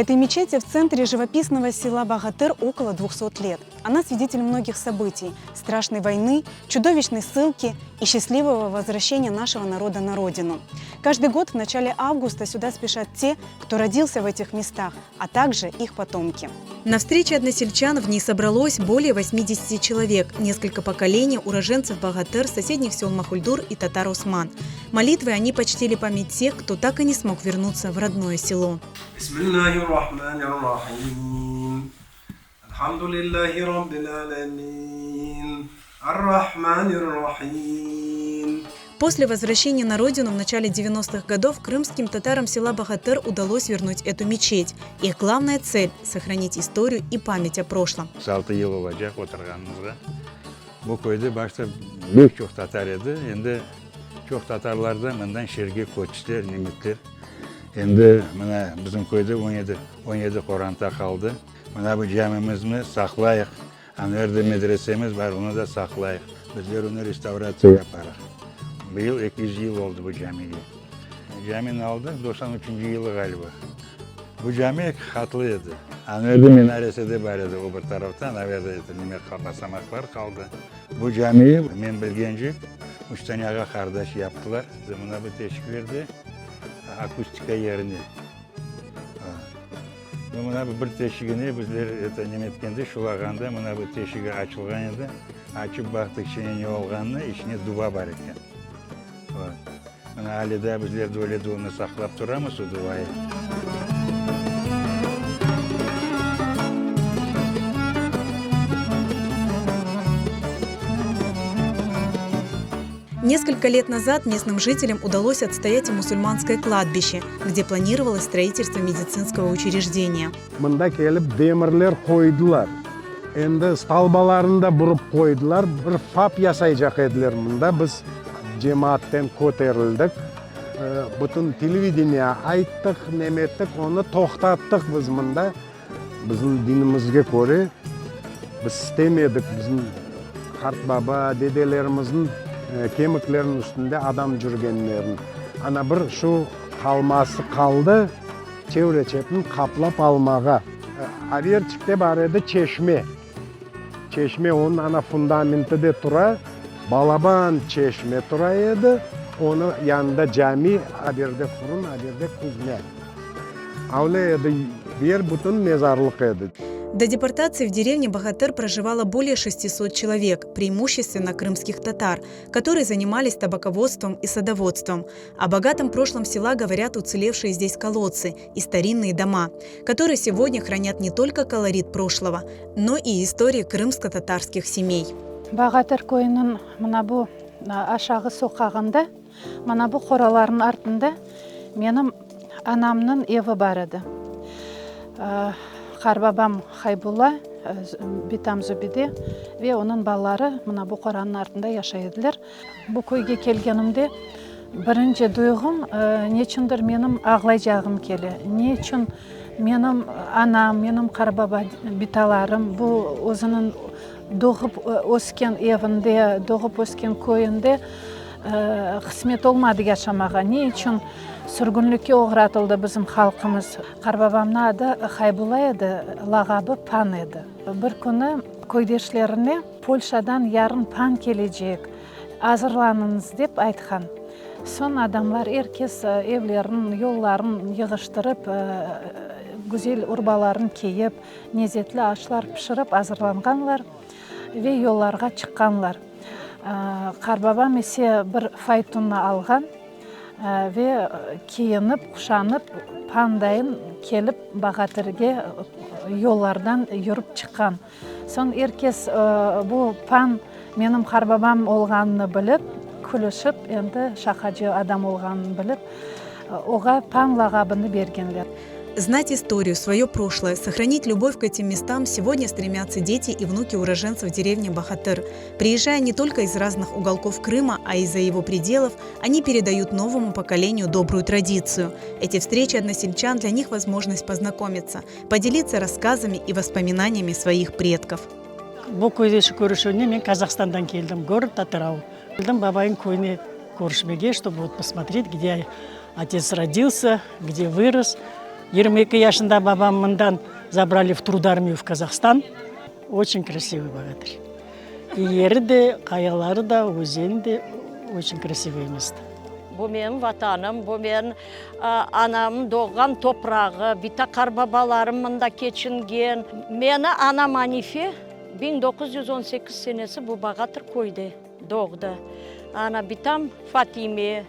Этой мечети в центре живописного села Багатыр около 200 лет. Она свидетель многих событий – страшной войны, чудовищной ссылки и счастливого возвращения нашего народа на родину. Каждый год в начале августа сюда спешат те, кто родился в этих местах, а также их потомки. На встрече односельчан в ней собралось более 80 человек, несколько поколений уроженцев Багатыр, соседних сел Махульдур и Татар-Осман. Молитвой они почтили память тех, кто так и не смог вернуться в родное село. Bismillahirrahmanirrahim. Elhamdülillahi Rabbil alemin. Ar-Rahmanir-Rahim. После возвращения на родину в начале 90-х годов крымским татарам села Багатыр удалось вернуть эту мечеть. Их главная цель – сохранить историю и память о прошлом. 36 yıl olacaq oturğanımızğa. Bu köyde başta pek çoq tatar edi, endi çoq tatarlar da mından şeerge köçtiler, nemetler. Endi mına bizim köyde on yedi, 17 qoranta qaldı. Mına bu camimizni saqlayıq, anverde medresemiz bar, onı da saqlayıq. Bizler onı restavratsiya yaparıq. Bıyıl 200 yıl oldı bu camige. Camini aldıq 93-nci yılı ğaliba. Bu cami eki qatlı edi. Anverde minaresi de bar edi o bir tarafta, anaverde neme basamaqlar qaldı. Bu camiyi, men bilgence, üç tane ağa-qardaş yaptılar. Mına bu teşiklerde akustika yerine. Mına bu bir teşigine bizler eto neme etkende, şulağanda mına bu teşigi açılğan edi. Açıp baqtıq içine ne olğanını, içine duva bar eken. Mına ale daa bizler de öyle de onı saqlap turamız, o duvayı. Несколько лет назад местным жителям удалось отстоять и мусульманское кладбище, где планировалось строительство медицинского учреждения. Mında kelip demirler qoydılar. Endi stolbalarını da burıp qoydılar. Bir FAP yasaycaq ediler mında. Biz cemaatten köterildik. Bütün televideniye ayttıq, neme ettik, onı toqtattıq biz mında. Bizim dinimizge köre biz istemedik bizim qartbaba, dedelerimizniñ kemikleriniñ üstünde adam cürgenlerini. Ana bir şu qalması qaldı, çevre-çetini qaplap almağa. Averçikte bar edi çeşme. Çeşme, onıñ ana fundamenti de tura, balaban çeşme tura edi, onı yanında cami, a berde furun, a berde kuzne. Avle edi, yer bütün mezarlıq edi. До депортации в деревне Багатыр проживало более 600 человек, преимущественно крымских татар, которые занимались табаководством и садоводством. О богатом прошлом села говорят уцелевшие здесь колодцы и старинные дома, которые сегодня хранят не только колорит прошлого, но и истории крымско-татарских семей. Bağatır köyüniñ mına bu aşağı soqağında, mına bu qoralarnıñ artında menim anamnıñ evi bar edi. Qarbabam Haybulla, bitam Zubide ve onıñ balaları mına bu qoranıñ artında yaşay ediler. Bu köyge kelgenimde birinci duyğum, neçündir menim ağlaycağım kele. Ne içün menim anam, menim qarbaba, bitalarım bu özüniñ doğıp ösken evinde, doğıp ösken köyünde qısmet olmadı yaşamağa? Ne içün sürgünlikke oğratıldı bizim halqımız? Qarbabamnıñ adı Haybulla edi, lağabı Pan edi. Bir künü köydeşlerine Polşadan yarın pan kelecek, azırlanıñız, dep aytqan. Soñ adamlar er kes evlerin, yolların yığıştırıp, güzel urbaların kiyip, nezetli aşlar pişirip azırlanğanlar ve yollarğa çıqqanlar. Qarbabam ise bir faytonnı alğan ve kiyinip, quşanıp, pandayın kelip Bağatırge yollardan yürip çıqqan. Soñ er kes bu pan menim qarbabam olğanını bilip, külüşip, endi şaqacı adam olğanını bilip, oğa pan lağabını bergenler. Знать историю, свое прошлое, сохранить любовь к этим местам сегодня стремятся дети и внуки уроженцев деревни Бахатыр. Приезжая не только из разных уголков Крыма, а и за его пределов, они передают новому поколению добрую традицию. Эти встречи односельчан для них возможность познакомиться, поделиться рассказами и воспоминаниями своих предков. Bu köyde körüşüvine men Qazahstandan keldim, город Атырау. Keldim babayım köyüne körüşmege, чтобы вот посмотреть, где отец родился, где вырос. 22 yaşında babam mından zabrali v трудармию в Казахстан. Очень красивый Багатырь. И yeri de, qayaları da, özeni de очень красивое место. Bu menim Vatanım, bu menim anamnıñ doğğan toprağı, bita-qartbabalarım mında keçingen. Meni anam Anife 1918 senesi bu Bağatır köyde doğdı. Ana bitam Fatime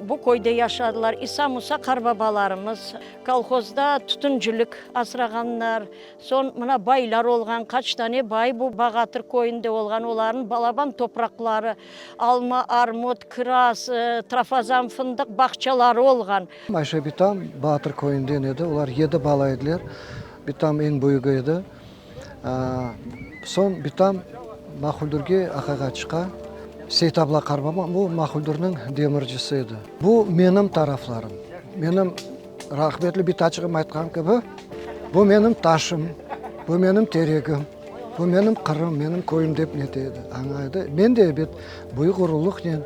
bu köyde yaşadılar. İsa Musa qartbabalarımız kolhozda tütüncilik asrağanlar. Soñ mına baylar olğan, qaç tane bay bu Bağatır köyünde olğan, olarnıñ balaban topraqları, alma, armut, kiraz, trafazan, fındıq bağçaları olğan. Ayşe bitam Bağatır köyünden edi, olar yedi bala ediler, bitam eñ büyügi edi. Soñ bitam Mahuldürge aqayğa çıqa. Seytabla qarbabam, bu Mahuldürniñ demircisi edi. Bu menim taraflarım, menim Rahmetli bitaçığım aytqan kibi, bu menim taşım, bu menim teregim, bu menim Qırım, menim köyüm dep nete edi, aña edi. Men de ebet büyük ğururlıqnen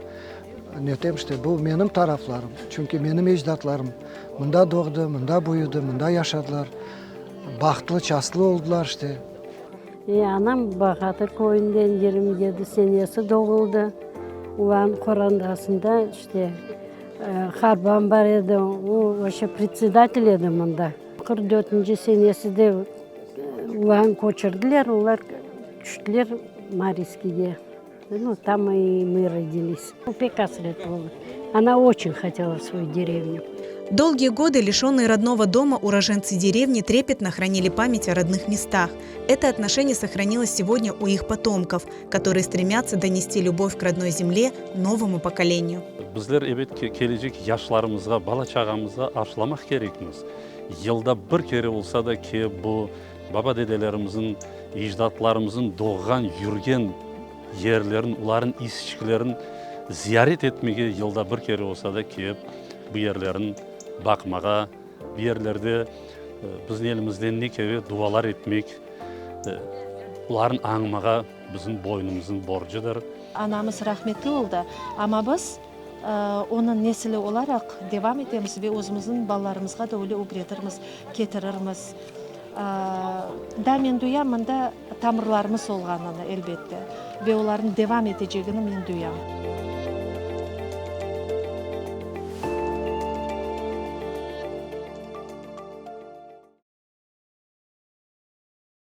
netem, işte, bu menim taraflarım, çünki menim ecdatlarım mında doğdı, mında büyüdi, mında yaşadılar, bahtlı, çastlı oldılar, işte. E, anam Bağatır köyünden 27 senesi doğuldı. Olarnıñ qorandasında, işte, Qarbam bar edi, o вообще председатель edi mında. 44-nci senesi de olarnı köçürdiler, olar tüştiler Mariskiyge. Ну, там и мы родились. Pek asret oldı. Она очень хотела в свою деревню. Долгие годы лишенные родного дома уроженцы деревни трепетно хранили память о родных местах. Это отношение сохранилось сегодня у их потомков, которые стремятся донести любовь к родной земле новому поколению. Bizler ebet kelecek yaşlarımızğa, bala-çağamızğa aşılamaq kerekmiz. Yılda bir kere olsa da ki bu baba-dedelerimizniñ, ecdatlarımıznıñ doğğan, yürgen yerlerin, olarnıñ izçiklerin ziyaret etmege yılda bir kere olsa da kelip bu yerlerin baqmağa, bu yerlerde bizim elimizden ne kele dualar etmek, olarnı añmağa bizim boynumıznıñ borcudır. Anamız rahmetli oldı, amma biz onıñ nesili olaraq devam etemiz ve özümizniñ balalarımızğa da öyle ögretirmiz, ketirirmiz. Da men duyam mında tamırlarımız olğanını, elbette, ve olarnıñ devam etecegini men duyam.